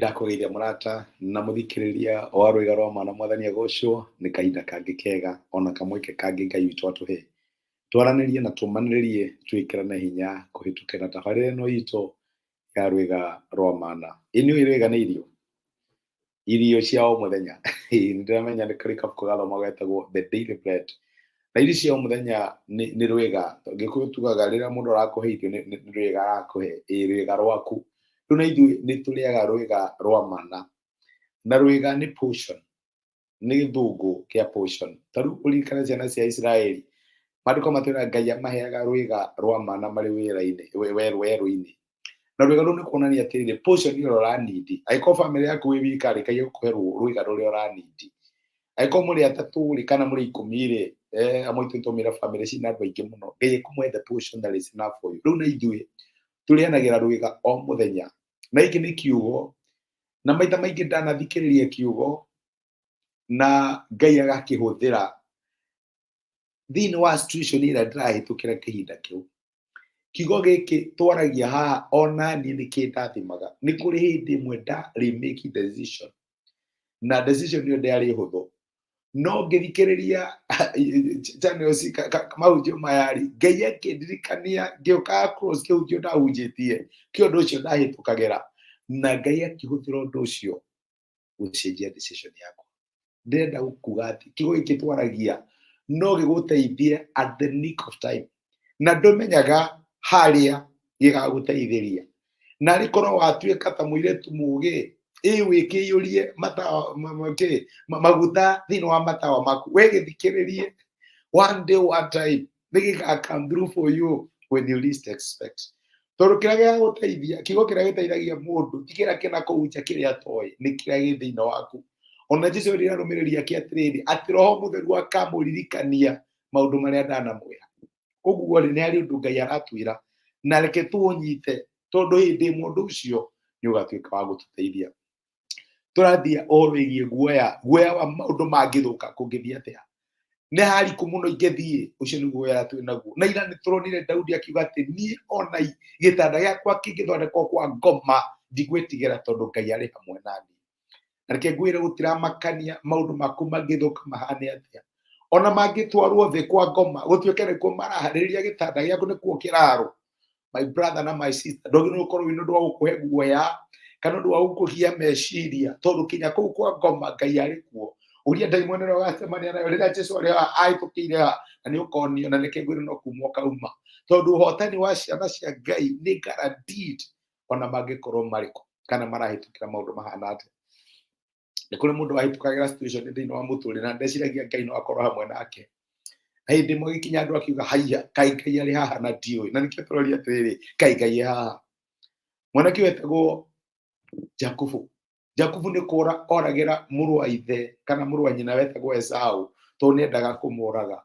Nĩndakũgeithia mũrata na mũthikĩrĩria wa Rwĩga rwa Mwana. Mwathani agocwo nĩ kahinda kangĩ kega ona kamweke kangĩ Ngai witũ atũhe twaranĩrie na tũmanĩrĩrie twĩkĩrane hinya kũhĩtũkĩra tabarĩra ĩno itũ ya Rwĩga rwa Mana. Ĩ nĩũĩ rwĩga nĩ irio? Irio cia o mũthenya. Nĩndĩramenya nĩ kũrĩ kabuku gathomagwo getagwo The Daily Bread. Na irio cia o mũthenya nĩ rwĩga. Gĩkũyũ tugaga rĩrĩa mũndũ arakũhe irio nĩ rwĩga arakũhe, ĩ rwĩga rwaku. Rĩu na ithuĩ nĩ tũrĩaga rwĩga rwa mana. Na rwĩga nĩ portion, nĩ gĩthũngũ kĩa portion. Ta rĩu ũririkane ciana cia Isiraeli, maandĩko matwĩraga Ngai amaheaga rwĩga rwa mana marĩ wĩra-inĩ, werũ-inĩ. Na rwĩga rũu nĩ kuonania atĩrĩrĩ, portion ĩrĩa ũranindi. Angĩkorwo bamĩrĩ yaku wĩ wika rĩ, Ngai egũkũhe rwĩga rũrĩa ũranindi. Angĩkorwo mũrĩ atatũ rĩ, kana mũrĩ 10 rĩ, amwe aitũ nĩtwaumire bamĩrĩ ciĩna andũ aingĩ mũno, Ngai ekũmũhe the portion that is enough for you. Rĩu na ithuĩ tũrĩanagĩra rwĩga o mũthenya. Na gĩkĩ nĩ kiugo, na maita maingĩ ndanathikĩrĩria kiugo na Ngai agakĩhũthĩra thĩinĩ wa situation ĩrĩa ndĩrahĩtũkĩra kĩhinda kĩu. Kiugo gĩkĩ twaragia haha ona niĩ nĩ kĩndathimaga. Nĩ kũrĩ hĩndĩ ĩmwe ndarĩ make decision, na decision ĩyo ndĩarĩ hũthũ, no ngĩthikĩrĩria channels mahunjio maya rĩ, Ngai akĩndirikania ngĩũka across kĩhunjio ndahunjĩtie kĩ ũndũ ũcio ndahĩtũkagĩra, na Ngai akĩhũthĩra ũndũ ũcio gũcenjia decision yakwa. Ndĩrenda gũkuga atĩ kiugo gĩkĩ twaragia no gĩgũteithie at the nick of time, na ndũmenyaga harĩa gĩgagũteithĩria. Na rĩkorwo watuĩka ta mũirĩtu mũgĩ, ĩ wĩkĩiyũrie matawa maguta thĩinĩ wa matawa maku, we gĩthikĩrĩrie, one day one time nĩ gĩga come through for you when you least expect. Tondũ kĩrĩa gĩgagũteithia, kiugo kĩrĩa gĩteithagia mũndũ ti kĩrĩa kĩna kũu nja kĩrĩa atoĩ, nĩ kĩrĩa gĩ thĩinĩ waku. Ona Jesu erire arũmĩrĩri ake atĩrĩrĩ, atĩ Roho Mũtheru akamũririkania maũndũ marĩa ndanamwĩra. Koguo rĩ, nĩ harĩ ũndũ Ngai aratwĩra, na reke tũũnyite, tondũ hĩndĩ ĩmwe ũndũ ũcio nĩ ũgatuĩka wa gũtũteithia. Tũrathia ũhoro wĩgiĩ guoya, guoya wa maũndũ mangĩthũka kũngĩthiĩ atĩa, nĩ harikũ mũno ingĩthiĩ, ũcio nĩ guoya twĩ naguo. Na ira nĩ tũronire Daudi akiuga atĩ niĩ ona gĩtanda gĩakwa kĩngĩthondekwo kwa ngoma ndigwĩtigĩra, tondũ Ngai arĩ hamwe na niĩ. Na reke ngwĩre, gũtiramakania maũndũ maku mangĩthũka mahane atĩa, ona mangĩtwarwo thĩ kwa ngoma gũtuĩke nĩkuo maraharĩrĩria gĩtanda gĩaku, nĩkuo kĩraro. My brother na my sister, ndwagĩrĩirwo gũkorwo wĩna ũndũ wa gũkũhe guoya kana ũndũ wa gũkũgia meciria, tondũ kinya kũu kwa ngoma Ngai arĩ kuo. Ũria ndaimono ĩrĩa ũgacemania nayo rĩrĩa Jesu arĩ haha ahĩtũkĩire haha, na nĩ ũkonio, na nĩkĩo ngwĩra no kuma ũkauma, tondũ ũhotani wa ciana cia Ngai nĩ guaranteed, ona mangĩkorwo marĩ kũ kana marahĩtũkĩra maũndũ mahana atĩa. Nĩ kũrĩ mũndũ wahĩtũkagĩra situation thĩinĩ wa mũtũrĩre na ndeciragia Ngai no akorwo hamwe nake, na hĩndĩ ĩmwe gĩkinya andũ akiuga, haiya, kaĩ Ngai arĩ haha na ndiũĩ? Na nĩkĩo tũroria atĩrĩrĩ, kaĩ Ngai e haha? Mwanake ũyũ etagwo Jakubu. Jakubu nĩ kũra oragĩra mũrũ wa ithe kana mũrũ wa nyina wetagwo Esau, tondũ nĩ endaga kũmũraga.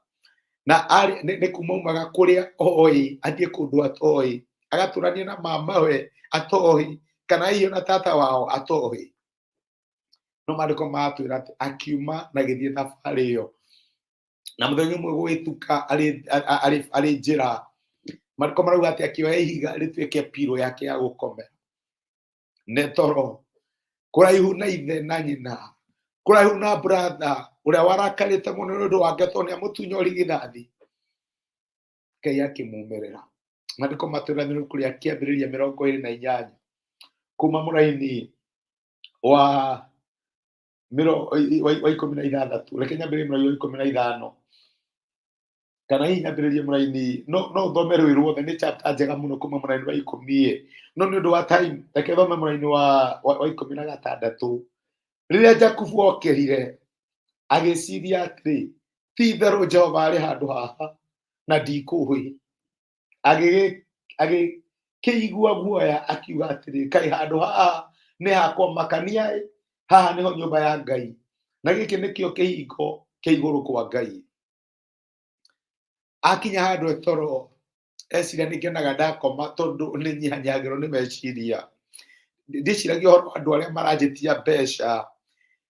Na arĩ nĩ kuma aumaga kũrĩa oĩ athiĩ kũndũ atoĩ, agatũrania na mamawe atoĩ, kana hihi ona tata wao atoĩ. No maandĩko maratwĩra atĩ akiuma na gĩthiĩ thabarĩ ĩyo, na mũthenya ũmwe gũgĩtuka arĩ njĩra, maandĩko marauga atĩ akĩoya ihiga rĩtuĩke pillow yake ya gũkomera. Nĩ toro kũraihu na ithe na nyina, kũraihu na brother ũrĩa warakarĩte mũno nĩ ũndũ wake tondũ nĩ amũtunya ũrigithathi, Ngai akĩmumĩrĩra. Maandĩko matwĩra nĩ kũrĩa Kĩambĩrĩria 28 kuma mũraini wa 16. Reke nyambĩrĩrie mũraini wa 15, kana hihi nyambĩrĩrie mũraini, no ũthome rũĩ ruothe, nĩ chapter njega mũno, kuma mũraini wa 10 ĩ, no nĩ ũndũ wa time reke thome mũraini wa 16. Rĩrĩa Jakubu okĩrire agĩciria atĩrĩ, ti itherũ Jehova arĩ handũ haha na ndikũĩ. Agĩkĩigua guoya, akiuga atĩrĩ, kaĩ handũ haha nĩ ha kũmakania ĩ, haha nĩho nyũmba ya Ngai, na gĩkĩ nĩkĩo kĩhingo kĩa igũrũ kwa Ngai. Akinya handũ etoro, eciria, nĩ ngenaga ndakoma tondũ nĩ nyihanyihagĩrwo nĩ meciria. Ndĩciragia ũhoro wa andũ arĩa maranjĩtia mbeca,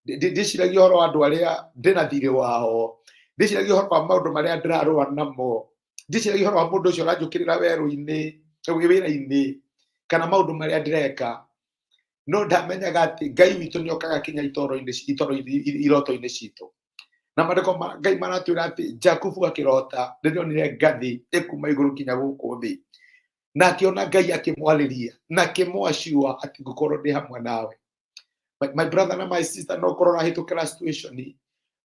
ndĩciragia ũhoro wa andũ arĩa ndĩna thirĩ wao, ndĩciragia ũhoro wa maũndũ marĩa ndĩrarũa namo, ndĩciragia ũhoro wa mũndũ ũcio ũranjũkĩrĩra werũ-inĩ, wĩra-inĩ, kana maũndũ marĩa ndĩreka. No ndamenyaga atĩ Ngai witũ nĩ okaga kinya itoro-inĩ iroto-inĩ citũ. Na maandĩko ma Ngai maratwĩra atĩ Jakubu akĩrota rĩrĩa onire ngathĩ ĩkuma igũrũ kinya gũkũ thĩ, na akĩona Ngai akĩmwarĩria na akĩmwacua atĩ ngũkorwo ndĩ hamwe nawe. My brother na my sister, no korwo ũrahĩtũkĩra situation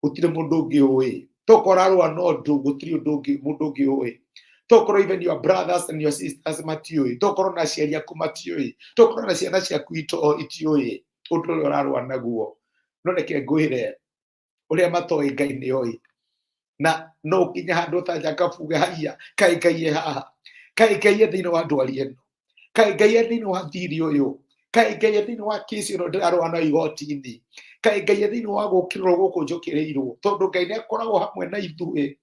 gũtirĩ mũndũ ũngĩ ũĩ, tokorwo ũrarũa na ũndũ gũtirĩ ũndũ ũngĩ mũndũ ũngĩ ũĩ, tokorwo even your brothers and your sisters matiũĩ, tokorwo na aciari aku matiũĩ, tokorwo na ciana ciaku itiũĩ ũndũ ũrĩa ũrarũa naguo. No reke ngwĩre, ũrĩa matoĩ Ngai nĩ oĩ, na no ũkinye handũ ta Jakubu uge, haiya, kaĩ Ngai e haha, kaĩ Ngai e thĩinĩ wa ndwari ĩno, kaĩ Ngai e thĩinĩ wa thirĩ ũyũ, kaĩ Ngai e thĩinĩ wa kĩsi ĩno ndĩrarũa nayo igoti-inĩ, kaĩ Ngai e thĩinĩ wa gũkĩrĩrwo gũkũ njũkĩrĩirwo. Tondũ Ngai nĩ akoragwo hamwe na ithuĩ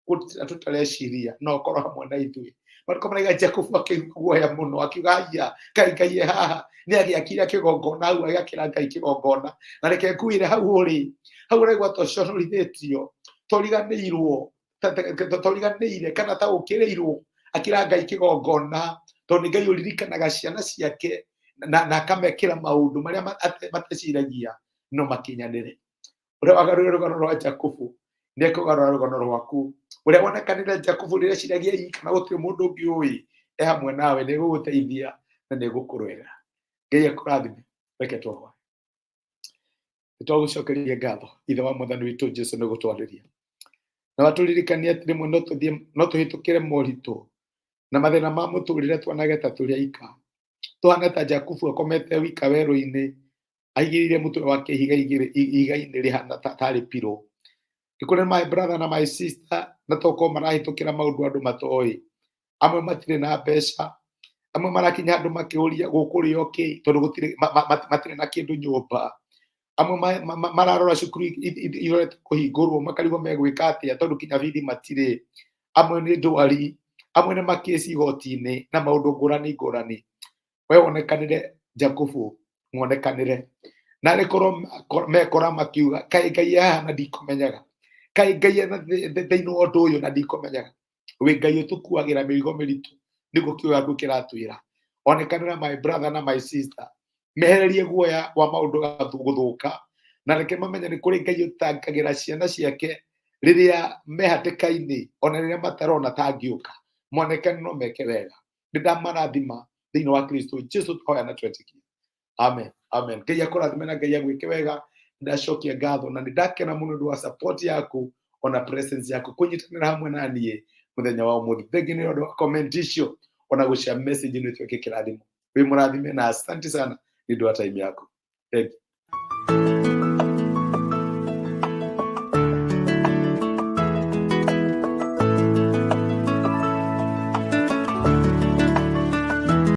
gũtira tũtareciria, no akorwo hamwe na ithuĩ. Maandĩko maraiga Jakubu akĩigua guoya mũno, akiuga, haiya, kaĩ Ngai e haha. Nĩ agĩakire kĩgongona hau, agĩakĩra Ngai kĩgongona. Na reke ngwĩre, hau ũrĩ hau ũraigua toconorithĩtio, toriganĩirwo, toriganĩire kana ta ũkĩrĩirwo, akĩra Ngai kĩgongona, tondũ nĩ Ngai ũririkanaga ciana ciake na akamekĩra maũndũ marĩa mateciragia no makinyanĩre. Ũrĩa wagarũrire rũgano rwa Jakubu nĩ ekũgarũra rũgano rwaku. Ũrĩa wonekanire Jakubu rĩrĩa eciragia ii kana gũtirĩ mũndũ ũngĩ ũĩ, e hamwe nawe, nĩ egũgũteithia na nĩ egũkũrũĩrĩra. Ngai akũrathime. Reke tũhoe. Nĩ twagũcokeria ngatho, Ithe wa Mwathani witũ Jesu, nĩ gũtwarĩria na watũririkania atĩ rĩmwe no tũthiĩ, no tũhĩtũkĩre moritũ na mathĩna ma mũtũrĩre tuonage ta tũrĩ aika, tũhane ta Jakubu akomete wika werũ-inĩ, aigĩrĩire mũtwe wake ihiga ihiga-inĩ rĩhana tarĩ pillow. Nĩ kũrĩ my brother na my sister na tokorwo marahĩtũkĩra maũndũ andũ matoĩ. Amwe matirĩ na mbeca, amwe marakinya andũ makĩũria gũkũrĩo kĩ, tondũ gũtirĩ matirĩ na kĩndũ nyũmba. Amwe mararora cukuru irorete kũhingũrwo, makarigwo megwĩka atĩa tondũ kinya bithi matirĩ. Amwe nĩ ndwari, amwe nĩ makĩci igoti-inĩ na maũndũ ngũrani ngũrani. We wonekanire Jakubu, muonekanire narĩ korwo mekora makiuga, kaĩ Ngai e haha na ndikũmenyaga, kaĩ Ngai e thĩinĩ wa ũndũ ũyũ na ndikũmenyaga. Wĩ Ngai ũtũkuagĩra mĩrigo mĩritũ, nĩguo kiugo gĩaku kĩratwĩra. Onekanĩra my brother na my sister, mehererie guoya wa maũndũ gũthũka, na reke mamenye nĩ kũrĩ Ngai ũtangagĩra ciana ciake rĩrĩa me hatĩka-inĩ, ona rĩrĩa matarona ta angĩũka. Monekane no meke wega. Nĩ ndamarathima thĩinĩ wa Kristo Jesu, tũhoya na twetĩkia. Amen, amen. Ngai akũrathime na Ngai agwĩke wega. Ndacokia ngatho na nĩ ndakena mũno ũndũ wa support yaku ona presence yaku kũnyitanĩra hamwe na niĩ mũthenya wa ũmũthĩ. Thengi nĩ ũndũ wa comment icio ona gũshare message nĩ tuĩke kĩrathimo. Wĩ mũrathime na asante sana nĩ ũndũ wa time yaku. Thank you.